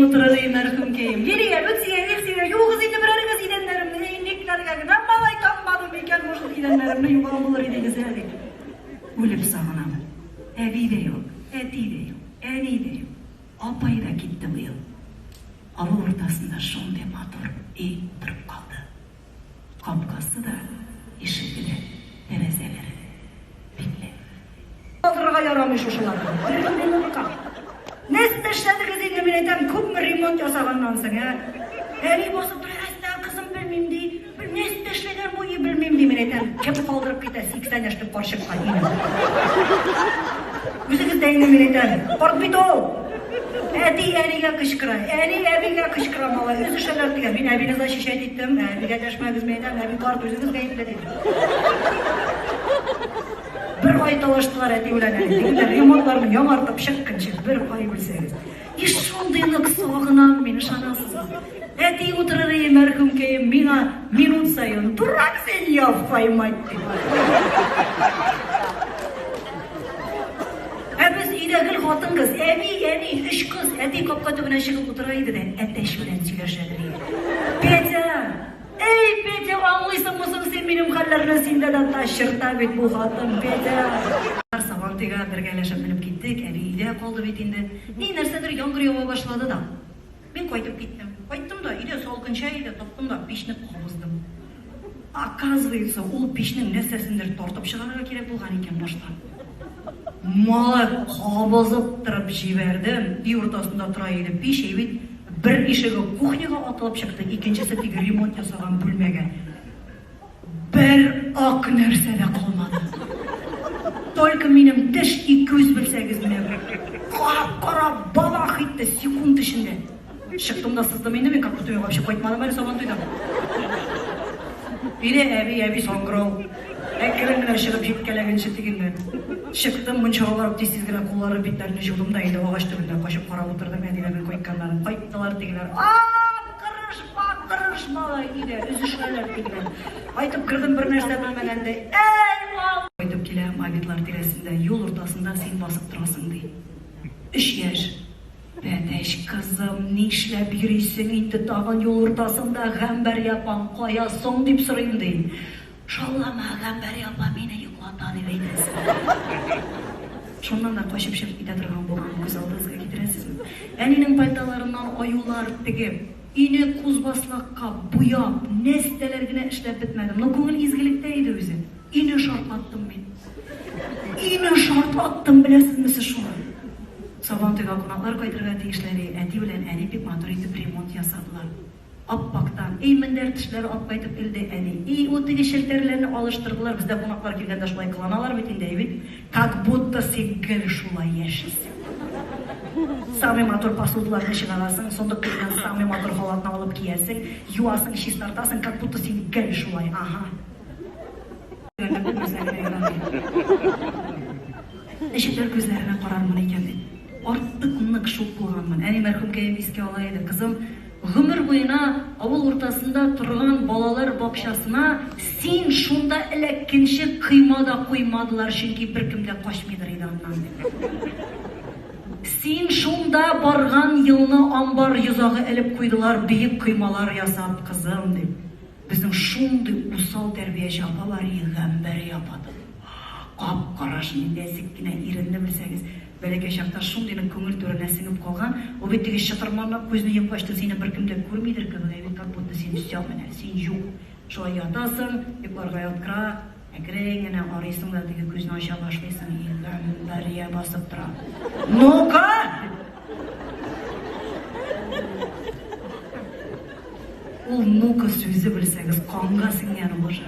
утырыр и мәрхүмкәем. Лилия, Люция, Эльзира, юыгыз инде берәрегез идәннәремне. Эй, никләргә генә малай тапмадым микән, может, идәннәремне юган булыр идегез ә, дип. Үлеп сагынам. Әби дә юк, әти дә юк, әни дә юк. Апай да китте быел. Авыл уртасында шундый матур өй торып калды. Капкасы да, ишеге дә, тәрәзәләре дә бикле. Калдырырга ярамый шушыларны. Бер минутка. Нәрсә эшләдегез инде, мин әйтәм, күпме ремонт ясаганнан соң, ә? Әни басып тора, әстә, кызым, белмим, ди. Нәрсә эшләгән бу өй, белмим, ди, мин әйтәм. Кем калдырып китә 80 яшьлек карчыкка өйне? Үзегез дә инде, мин әйтәм, карт бит ул. Әти әнигә кычкыра, әни әбигә кычкыра, малай, өзешәләр дигән. Мин әбине защищать иттем, әбигә дәшмәгез, мин әйтәм, әби карт, үзегез гаепле дидем. Бер ай талаштылар әти белән әни. Тегеләр ремонтларны яңартып чыкканчы бер ай белсәгез. И шундый нык сагынам мин, ышанасызмы? Әти утырыр и мәрхүмкәем миңа минут саен дурак син, ёб мать дип. Ә без өйдә гел хатын-кыз, әби, әни, өч кыз, әти капка төбенә чыгып утыра иде дә, әтәч белән сөйләшәдер иде. Петя! Эй, Петя, аңлыйсыңмы соң син минем хәлләрне? Синдә дә та черта бит бу хатын, Петя! Сабантуйга бергәләшеп менеп киттек, әби өйдә калды бит инде. Ни, нәрсәдер яңгыр ява башлады да. Мин кайтып киттем. Кайттым да, өйдә салкынча иде, таптым да пичне кабыздым. Оказывается, ул пичнең нәрсәсендер тартып чыгарырга кирәк булган икән башта. Малай, кабызып торып җибәрдем. Өй уртасында тора иде пич, әй бит, бер ишеге кухняга атылып чыкты, икенчесе теге ремонт ясаган бүлмәгә. Бер ак нәрсә дә калмады. Только минем теш и күз белсәгез менә. Кап-кара бабах итте секунд эчендә. Чыктым да сыздым инде мин, как будто мин вообще кайтмадым әле Сабантуйдан. Өйдә әби, әби саңгырау. Әкрен генә чыгып җиткәләгәнче тегеннән. Чыктым, мунчага барып тиз-тиз генә кулларын, битләрне җудым да инде агач төбендә качып карап утырдым әниләрнең кайтканнарын. Кайттылар тегеләр. Кырышма, кырышма, өйдә өзешәләр тегеләр. Кайтып кердем бер нәрсә белмәгәндәй. Әй, мал! Кайтып киләм, обедлар тирәсендә, юл уртасында син басып торасың, ди. Өч яшь. Бәбәч, кызым, нишләп йөрисең инде тагын юл уртасында, Гамбәрия апаң кая соң, дип сорыйм, ди. Шаулама, Гамбәрия апа мине йоклата, дип әйтәсең. Шуннан да качып чыгып китә торган булган, күз алдыгызга китерәсезме? Әнинең пальтоларыннан аюлар тегеп, өйне кузбаслакка буяп, нәрсәләр генә эшләп бетмәдем. Но күңел изгелектә иде үзе. Өйне шартлаттым мин. Өйне шартлаттым, беләсезме сез шуны? Сабантуйга кунаклар кайтырга тиешләр и, әти белән әни бик матур итеп ремонт ясадылар. Аппактан, эй, мендәр тешләре алып кайтып элде әни. И, ул теге челтәрләрне алыштырдылар. Бездә кунаклар килгәндә шулай кыланалар бит инде, әй бит. Как будто син гел шулай яшисең. Самый матур посудаларны чыгарасың, сондык төбеннән самый матур халатны алып киясең, юасың, чистартасың, как будто син гел шулай, ага. Ничекләр күзләренә карармын икән дип. Артык нык шук булганмын. Әни мәрхүмкәем искә ала иде. Кызым, гомер буена авыл уртасында торган балалар бакчасына син шунда эләккенче койма да куймадылар, чөнки беркем дә качмыйдыр иде аннан, дип. Син шунда барган елны амбар йозагы элеп куйдылар, биек коймалар ясап, кызым, дип. Безнең шундый усал тәрбияче апа бар иде, Гамбәрия апа дип. Кап-кара шундый нәзек кенә иренне белсәгез, бәләкәй чакта шундыйның күңел түренә сеңеп калган, ул бит теге чытырманлап күзне йомгачтын сине беркем дә күрмидер кебек, ә бит как будто син всё менә, син юк. Шулай ятасың, йокларга яткыра, әкрен генә арыйсың да теге күзне ача башлыйсың, и Гамбәрия басып тора. Ну-ка! Ул ну-ка сүзе белсәгез, канга сеңгән ул уже.